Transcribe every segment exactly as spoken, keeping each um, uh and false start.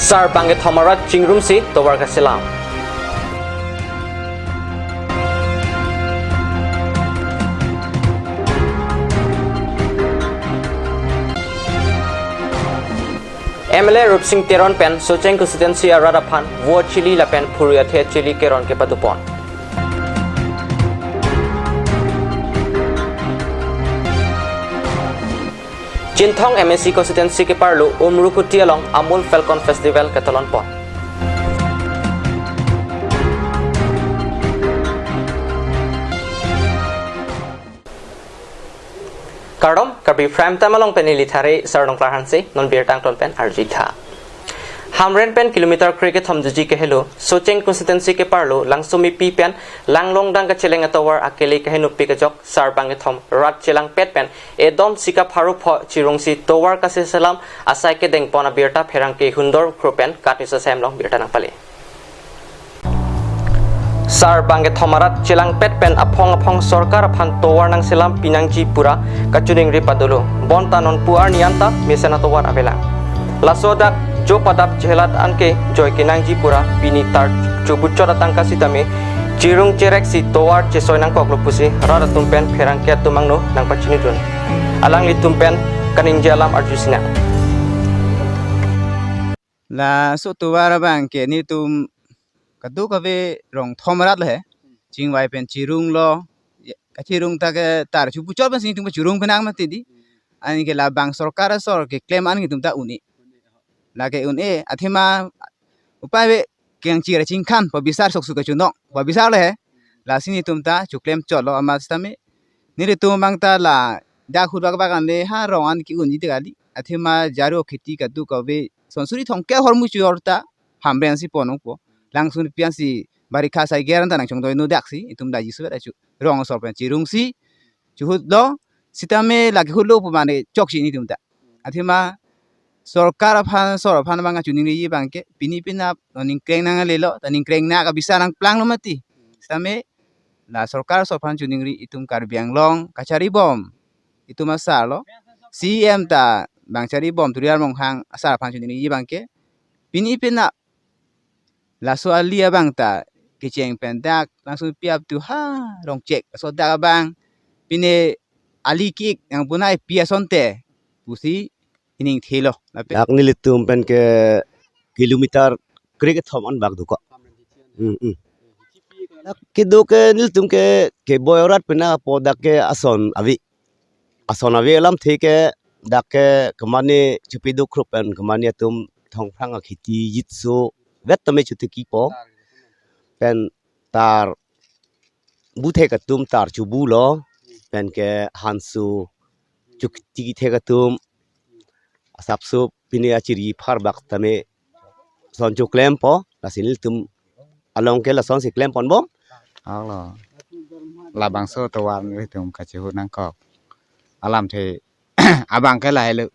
Sarbang kethom arat chingrumsi tovar kaselam. M L A Rupsing Teron pen Socheng constituency arat aphan vo chili lapen phurui athe chili keron kepadopon. Chinthong M A C constituency keparlo Umrukuti along Amul Falcon Festival ketolonpon. Kardom, Karbi Prime Time along pen neli Thare Sarnong Klarhanse, non birta angton pen arjutha. Hamren pen kilometer kre kethom juji kehelo, Socheng constituency keparlo, Langsomepi pen Langlongdang kacheleng atovar akele kahenopik ajok, Sarbang kethom rat chelangpet pen, edom sika pharo pho chirungsi tovar kaselam asai kedengpon abirta pherangke Hundor Kro pen KAT News Assam along birta nangpale. Sarbang kethom arat chelangpet pen aphong aphong sorkar aphan tovar nangselam pinangji pura kachiningri padolo. Bonta non pu arni anta mesen atovar avelang. Laso adak jo padap chehelat anke joi kenangji pura pini tar chobuchot atangka sitame chirung chereksi tovar chesoi nangkoklo pusi rat atum pen pherangke atum angno nangpachinidun. Alanglitum pen kaningje alam arjusinang. Laso tovar abangke nelitum kadokave rong thom arat lo he. Chingvai pen chirunglo. Kachirung ta ke tar chobuchot pensi nelitum kachirung penang mati di. Anke labang sorkar asor keklem an nelitum ta un-e. Lake un-e, athema upai ave kengchir chingkhan, pabisar soksu kachunong, pabisar lo he. Lasi nelitum ta choklem chotlo amat sitame. Nelitum abang ta ladak hurvak bagan le ha rong an ke-unji te kali. Athema jaro kheti kadokave son suri thomkep ahormu chor ta Hamren si ponpo. Langsomepi ansi barikha asai ger anta nangchongdoi no daksi, itum daji suet achu. Rong asor pen chirungsi chehutlo, sitame lake hutlo pu mane chokche nelitum ta. Athema sorkar aphan, sor aphan abang kachiningri abangke, pini penap non ningkreng nanglelo, ta ningkreng nang kabisa nangplanglo mati. Sitame la sorkar asor aphan chiningri itum Karbi Anglong kacharibom itum asar lo. C E M ta bang charibom Tuliram Ronghang asar aphan chiningri abangke, pini penap laso ali abang ta kecheng pen dak Langsomepi up to ha Rongchek, laso dak abang pine ali kik yang punai pi asonte pusi ining thelo. Lapen dak nelitum pen ke kilometer kre kethom an bak duko. Hmm, hmm. Dak kedo ke nelitum ke, keboi arat pen apo dak ke ason ave. Ason ave alamthe ke dak ke kemane Chopi Dokro pen kemane atum Thongphrang akheti jitso vet tame chotiki po. Pen tar bu thek atum tar chobulo, pen ke hanso chotiki thek atum asapso pine achiri phar bak tame son choklempo, lasi nelitum along ke lasonsi klemponbom. Ahok lo. Labangso tovar nelitum kachihut nangkok alamthe abang ke lahelo.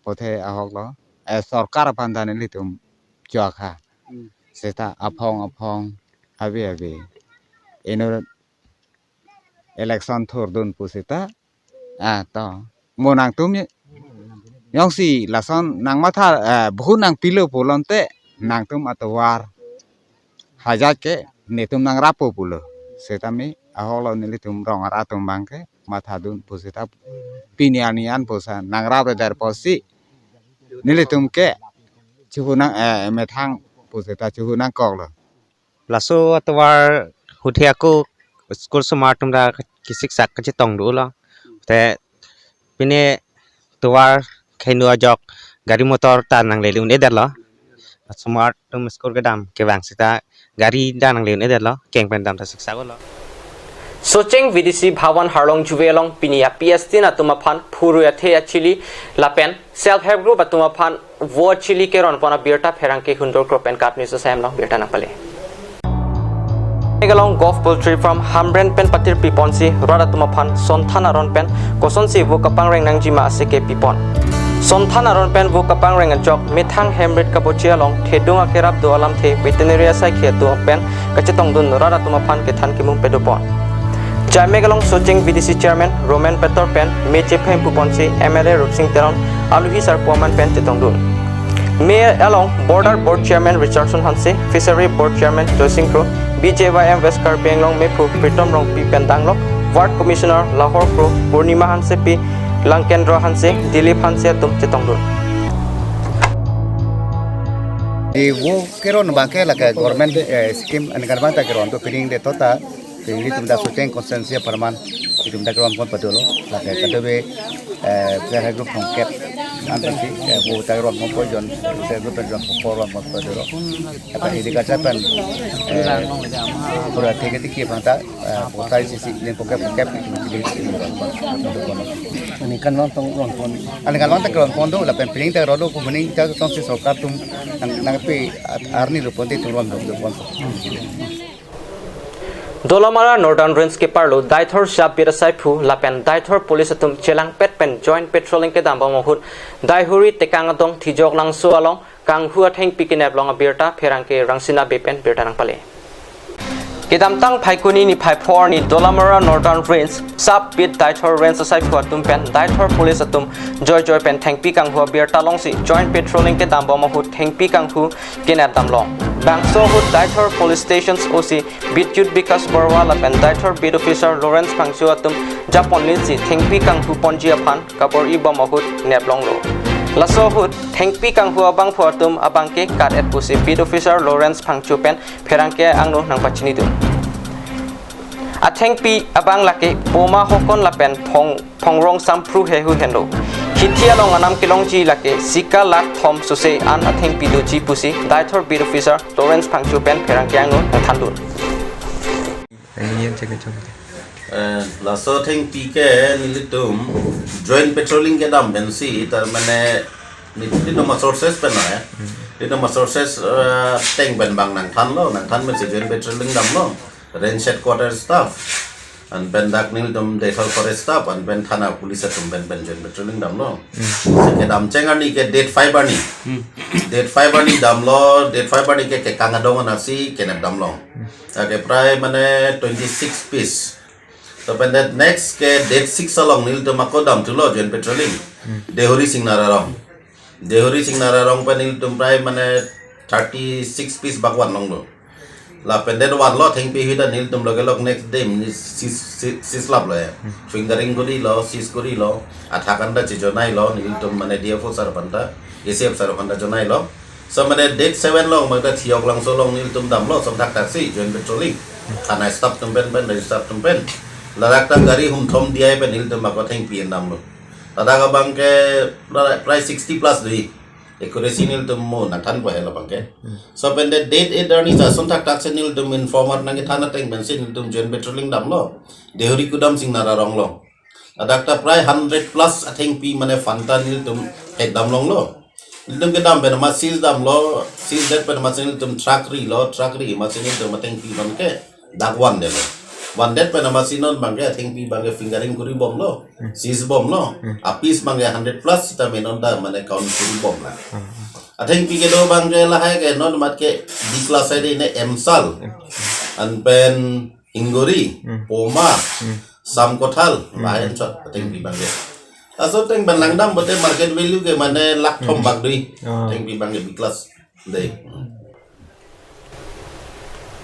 Puthe ahok lo. Eh, sorkar aphan ta nelitum chokha. Seta aphong aphong ave ave. Inut election thurdun pu seta. Ah, to. Mo nangtum ye. Jongsi lason nangmatha, eh, bahut nangpilo pulote nangtum atovar hajat ke netum nangrappo pulo. Setame ahok lo nelitum rong arat atum abangke mathadun pu seta pini arni an pusi nangrap redar pusi nelitum ke chihut nang, eh, methang pu seta chihut nangkoklo. Laso atovar huthe ako school osomar atum ta kesiksak kachetong dolo. Te pine tovar kheno ajok gari motor ta nanglele un-edetlo. Osomar atum school kedam kevang seta gari ta nangle un-edetlo. Keng pen dam ta siksak olo. Socheng V D C Bhawan Harlongjuve along pini a P S T atum aphan phurui athe achili lapen Self Help Group atum aphan vo chili keronpon abirta pherangke Hundor Kro pen KAT News Assam along birta nangpale. Megalong Gov Poultry Farm Hamren pen patir piponsi rat atum aphan sonthan aron pen kosonsi vo kapangreng nangjima ase ke pipon. Sonthan aron pen vo kapangreng ajok methang hemrit kabochi along thedung akerap do alamthe veterinary asaikhi atum pen kachetongdun rat atum aphan kethan kemung padopon. Jai Megalong Socheng V D C Chairman Roman Petor pen me chepheng puponsi M L A Rupsing Teron aluhi sarpo aman pen chetongdun. Mei along Border Board Chairman Richardson Hanse, Fishery Board Chairman Joysing Kro, B J Y M West Karbi Anglong mephu Pritom Rongpi pen danglok Ward Commissioner Lahor Kro Purnima Hansepi, Langkendra Hanse, Dilip Hanse atum chetongdun. Di wo keron abangke lake government, eh, scheme aningkan abang ta keron to pining de tota. Jadi itum dak Socheng constituency apharman itum dak keron pon padolo. Lake kadokave, eh, peer group hongkep ansi, eh, wo dak keron pon pojon, peer group pen jon pon padolo. Apa ini kaca pen, eh, pura tiga tiki bangta, eh, potai sisi ini pokep pokep ini ini ini ron pon. Aningkan abang tong ron pon. Aningkan abang ta keron pon do, lapen pining ta rolo kumening ta tongsi sorkar atum nang nangpi arni lo pon te tum ron do pon. Dolamara Northern Range keparlo Deithor sub beat asaiphu lapen Deithor police atum chelangpet pen joint patrolling kedambom ahut Deihori Tekang adong Thijok Langso along kanghu athengpi kenep long abirta pherangke Rangsina Bey pen birta nangpale. Kedamtang Phaikuni niphai pho arni Dolamara Northern Range sub beat Deithor Range asaiphu atum pen Deithor police atum joijoi pen thengpi kanghu abirta longsi joint patrolling kedambom ahut thengpi kanghu kenep damlong. Bangso ahut Deithor Police Stations O C Bidyut Bikash Barua lapen Deithor Beat Officer Lawrence Phangcho atum japon linsi thengpi kanghu ponji aphan kabor-ibom ahut neplonglo. Laso ahut thengpi kanghu abangphu atum abangke kat-et pusi Beat Officer Lawrence Phangcho pen pherangke angno nangpachinidun. Athengpi abang lake Poma Hokon lapen Phong Phongrong Sampru Hehu henlo. Hithi along anam kelongji lake sika lakh thom sose an athengpi doji pusi Deithor Beat Officer Lawrence Phangcho pen pherangke angno nangthandun. Ini yang cek cek. Eh, laso athengpi ke nelitum joint patrolling kedam pensi, tar mane nelitum sources pen ya. Nelitum sources, eh, ateng pen abang nangthanlo, nangthan pensi joint patrolling damlo. Range headquarter staff, anpen dak nelitum Deithor forest staff, anpen thana police atum pen pen joint patrolling damlo. Hmm. Si kedam cheng arni ke date five arni. Hmm. Date five arni damlo, date five arni ke kekang adong ansi kenep damlo. Hmm. Ake prai mane twenty six piece. To pen that next ke date six along nelitum ako damthulo joint patrolling. Hmm. Deihori Singnar arong. Deihori Singnar arong pen nelitum prai mane thirty six piece bak vanlonglo. Lapen det vanlo athengpi ahut ta nelitum lok lok next day mane seize, seize, seize laplo ya. Hmm. Fingering korilo, seize korilo. Athak an ta chejonailo nelitum mane D F O sir aphan ta, A C F sir aphan ta jonailo. So mane date seven along mane Thijok Langso along nelitum damlo som thakthak si joint patrolling. Thana staff atum pen pen, range staff atum pen. Ladak ta gari humthom diya pen nelitum ako athengpi an damlo. Ladak abangke prai, prai sixty plus dui. Accuracy nelitum mo nangthanpo helo abangke. Hmm. So pen the date eight arni jason thakthak si nelitum informer nangkethan ateng pensi nelitum joint patrolling damlo. Deihori kudam Singnar arong along. Ladak ta prai hundred plus athengpi mane phanta nelitum hek damlonglo. Nelitum kedam pen amat seize damlo, seize det pen amatsi nelitum truck rilo, truck ri amatsi nelitum athengpi abangke dak vandetlo. Vandet pen amatsi non abangke athengpi abangke fingering koribomlo, Hmm. seize bomlo. Hmm. Apiece abangke hundred plus sita me non ta mane count koribomlo. Hmm. Athengpi kedo abangke lahai ke non amat ke B class ai de ne Emsal. Hmm. Anpen Hingori, Hmm. Poma, Hmm. Samkothal, Hmm. lahai anchot athengpi abangke. Laso athengpi abang langdam pote market value ke mane lakh thom Hmm. bak dui. Ah. Athengpi abangke B class. Dei.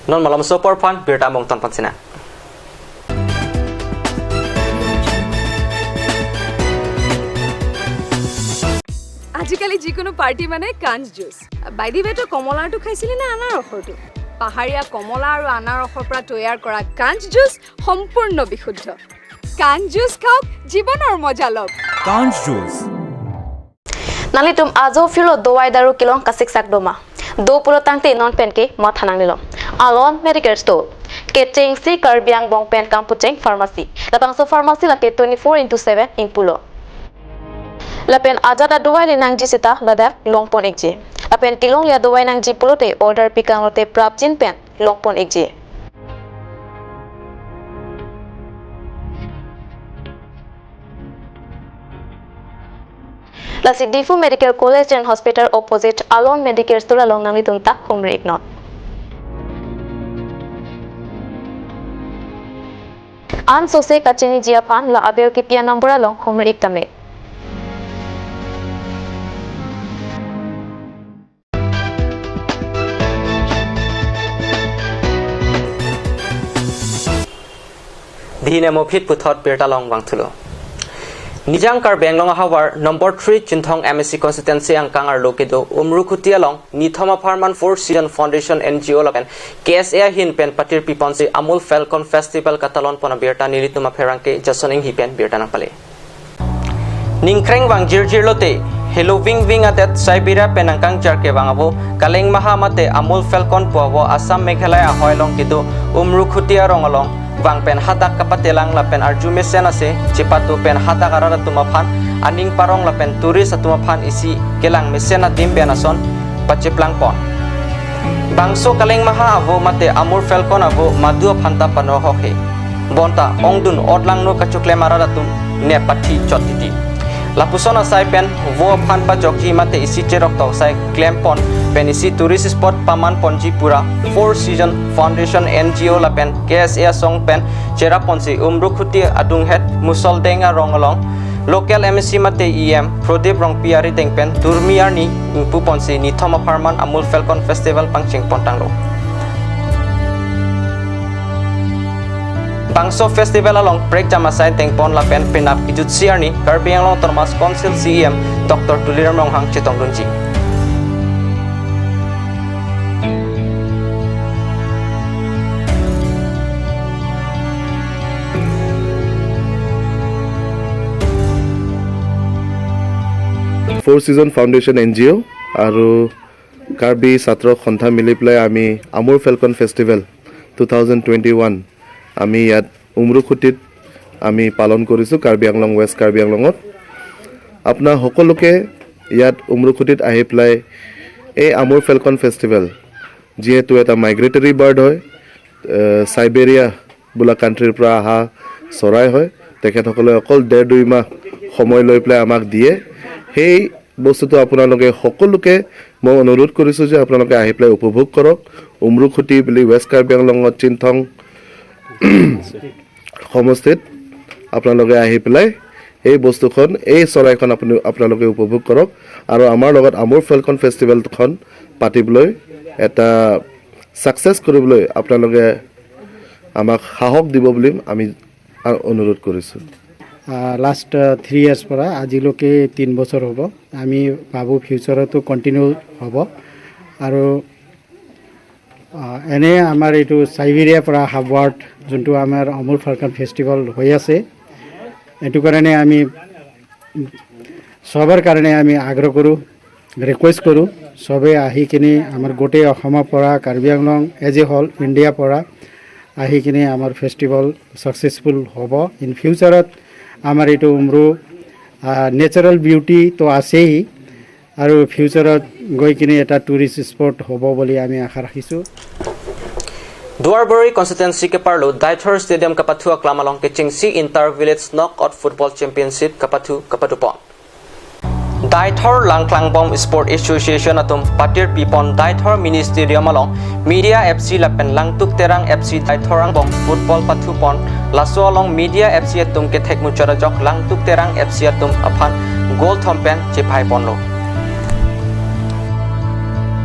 Non malom sopor phan birta mong ton pon sina. আজিকালি যিকোনো পাৰ্টি মানে কাঞ্চ জুচ। বাইদেৱেতো কমলাৰটো খাইছিলে নে আনাৰসৰটো? পাহাৰীয়া কমলা আৰু আনাৰসৰ পৰা তৈয়াৰ কৰা কাঞ্চ জুচ সম্পূৰ্ণ বিশুদ্ধ। কাঞ্চ জুচ খাওক, জীৱনৰ মজা লওক। Kanj Juice. Nanglitum ajo phirlo dovai daru kelong kasiksak doma. Do pulo tangte non penke matha nangnelo. Alon Medicare Store. Kechengsi Karbi Anglong pen kamputcheng pharmacy. Labangso pharmacy lake twenty-four into seven ingpulo. Lapen ajat adovai le nangji sita ladak longpon ikji. Lapen kelongli adovai nangji pulote order pikang lote prapjin pen longpon ikji. Lasi Diphu Medical College and Hospital opposite Alon Medicare Store along nanglitum ta humri iknon. An sose kachiniji aphan la aber kipi a number along humri ik tame. Dine mo phit puthot birta along vangthulo. Nijang Karbi Anglong ahavar number three Chinthong M A C constituency angkang arlo kedo Umrukhuti along nithom apharman Four Season Foundation N G O lapen K S A ahin pen patir piponsi Amul Falcon Festival katalon pon abirta nelitum apherangke Jason Enghi pen birta nangpale. Ningkreng vang jirjir lote, helo vingving adet Siberia pen angkang jar kevang avo, Kaleng Maha mate Amul Falcon pu avo Assam Meghalaya ahoi along kedo Umrukhuti arong along vang pen hadak kapatelang lapen arju mesen ase chepatu pen hadak arat atum aphan aning parong lapen tourist atum aphan isi kelang mesen adim pen ason pacheplang pon. Bangso Kaleng Maha avo mate Amul Falcon avo madu aphan ta panohok he. Bonta ongdung otlangno kachoklem arat atum nep pathi chot titi. Lapuson asai pen vo aphan pajokji mate isi cherok tok sai klem pon pen isi tourist spot paman ponji pura Four Season Foundation N G O lapen K S A asong pen cherap ponsi Umrukhuti adunghet Musoldeng arong along local M A C mate E M Prodip Rongpi arideng pen durmi arni ingpu ponsi nithom apharman Amul Falcon Festival pangcheng pon tanglo. Bangso festival along prekjam asai tengpon lapen penap kejutsi arni Karbi Anglong Autonomous Council C E M Doctor Tuliram Ronghang chetongdunji. For seasons foundation N G O' আৰু কাৰ্বি ছাত্ৰ সন্থা মিলি পেলাই আমি আমুৰ falcon festival two thousand twenty one আমি ইয়াত উমৰুখুটিত আমি পালন কৰিছোঁ, কাৰ্বি আংলং, ৱেষ্ট কাৰ্বি আংলঙত। আপোনাৰ সকলোকে ইয়াত উমৰুখুটিত আহি পেলাই এই আমুৰ ফেলকন ফেষ্টিভেল, যিহেতু এটা মাইগ্ৰেটৰী বাৰ্ড হয়, এ, চাইবেৰিয়া বোলা কাণ্ট্ৰিৰ পৰা অহা চৰাই হয়, তেখেতসকলে অকল ডেৰ দুই মাহ সময় লৈ পেলাই আমাক দিয়ে। সেই বস্তুটো আপোনালোকে সকলোকে মই অনুৰোধ কৰিছোঁ যে আপোনালোকে আহি পেলাই উপভোগ কৰক। উমৰুখুটি বুলি ৱেষ্ট কাৰ্বি আংলঙত চিনথং সমষ্টিত আপোনালোকে আহি পেলাই এই বস্তুখন, এই চৰাইখন আপুনি, আপোনালোকে উপভোগ কৰক আৰু আমাৰ লগত আমুৰ ফেলকন ফেষ্টিভেলখন পাতিবলৈ, এটা ছাকচেছ কৰিবলৈ আপোনালোকে আমাক সাহস দিব বুলি আমি আ, অনুৰোধ কৰিছোঁ। লাষ্ট থ্ৰী ইয়াৰ্ছ পৰা আজিলৈকে তিনি বছৰ হ'ব। আমি ভাবোঁ ফিউচাৰতো কণ্টিনিউ হ'ব। আৰু আ, এনে আমাৰ এইটো চাইবেৰিয়াৰ পৰা অহা বাৰ্ড, যোনটো আমাৰ আমুৰ ফেলকন ফেষ্টিভেল হৈ আছে, এইটো কাৰণে আমি সবৰ কাৰণে আমি আগ্ৰহ কৰোঁ, ৰিকুৱেষ্ট কৰোঁ, সবে আহি কিনে আমাৰ গোটেই অসমৰ পৰা, কাৰ্বি আংলং এজ এ হোল ইণ্ডিয়াৰ পৰা আহি কিনে আমাৰ ফেষ্টিভেল ছাকচেছফুল হ'ব। ইন ফিউচাৰত আমাৰ এইটো উমৰু, আ, নেচাৰেল বিউটি তো আছেই, আৰু ফিউচাৰত গৈ কিনে এটা টুৰিষ্ট স্পট হ'ব বুলি আমি আশা ৰাখিছোঁ। Duarbagori constituency keparlo Deithor Stadium kapathu aklam along kechengsi Inter Village Knockout Football Championship kapathu kapatupon. Deithor Langklangbom Sport Association atum patir pipon Deithor Mini Stadium along Media F C lapen Langtuk Terang F C Deithor angbong football pathupon, laso along Media F C atum kethek muchot ajok Langtuk Terang F C atum aphan goal thom pen chephai ponlo.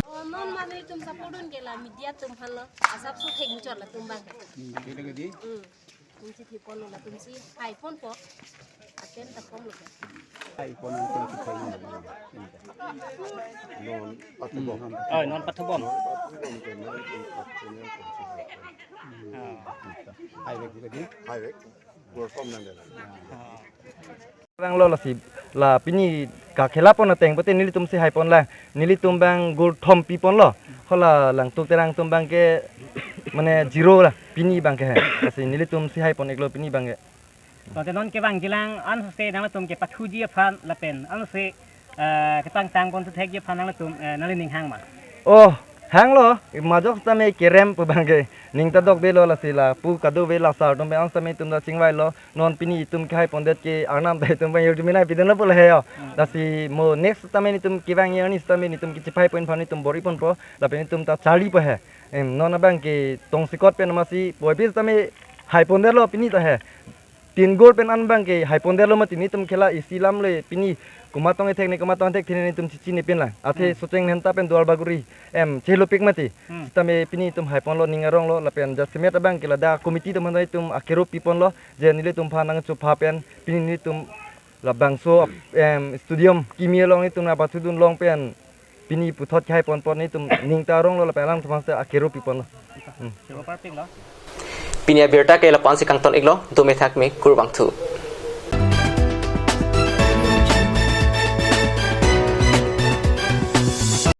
Oh, non mane tum support un ke la media atum aphan lo. Asap so thek muchot latum abang. Hmm. Tum si thipon lo, tum si hai ponpo. Aten ta pon lo. Hai pon lo, tum si thipon lo. Non pathubom. Oh, non pathubom. Ah. Hai vek, hai vek. Bor kom nang dela. Ah. Bang lo lasi la pini kakhela pon ateng pote nelitum si hai pon la, nelitum bang goal thom pi pon lo. Hola Langtuk Terang atum bang ke mane zero la pini bang ke he. Lasi nelitum si hai pon iklo pini bang ke. Tangte non kevangji lang anse nangtum kepathuji aphan lapen anse, eh, kepangtang pon thekji aphan nangtum, eh, nangli ning hang ma? Oh, hang lo, majok sitame kerem pu bang ke. Ning ta dokde lo lasi lapu kadokave lasar atum pen an sitame itum ta chingvai lo. Non pini itum kehai pondet ke arnam ta itum pen yurjuminai pidun lo pu la he yo. Hmm. Lasi mo next sitame netum kevang ye arni sitame netum kechephai pon aphan netum bor-i ponpo. Lapen netum ta charli po he. Em, non abang ke tongsekot pen amatsi puvoipi sitame hai pondet lo pini ta he. Tin goal pen an abang ke haipon detlo mati, nelitum khela isi alam le pini komat tong ethek ne komat tong ethek thene nelitum chichini pin lang. Athe Hmm. Socheng Dhenta pen Duarbagori em chelopik mati. Hmm. Sitame pini nelitum haiponlo, ning aronglo, lapen jasemet abang ke ladak committee atum aphan nelitum akero piponlo, je nelitum aphan nangchupha pen pini nelitum labangso em stadium kimi along nelitum nangpathudun long pen pini puthot kehaiponpon nelitum ning ta aronglo lapen alangtum aphan ta akero piponlo. Hmm. Pini abirta ke lapu-an si kangton iklo, dome thakme, kurvangthu.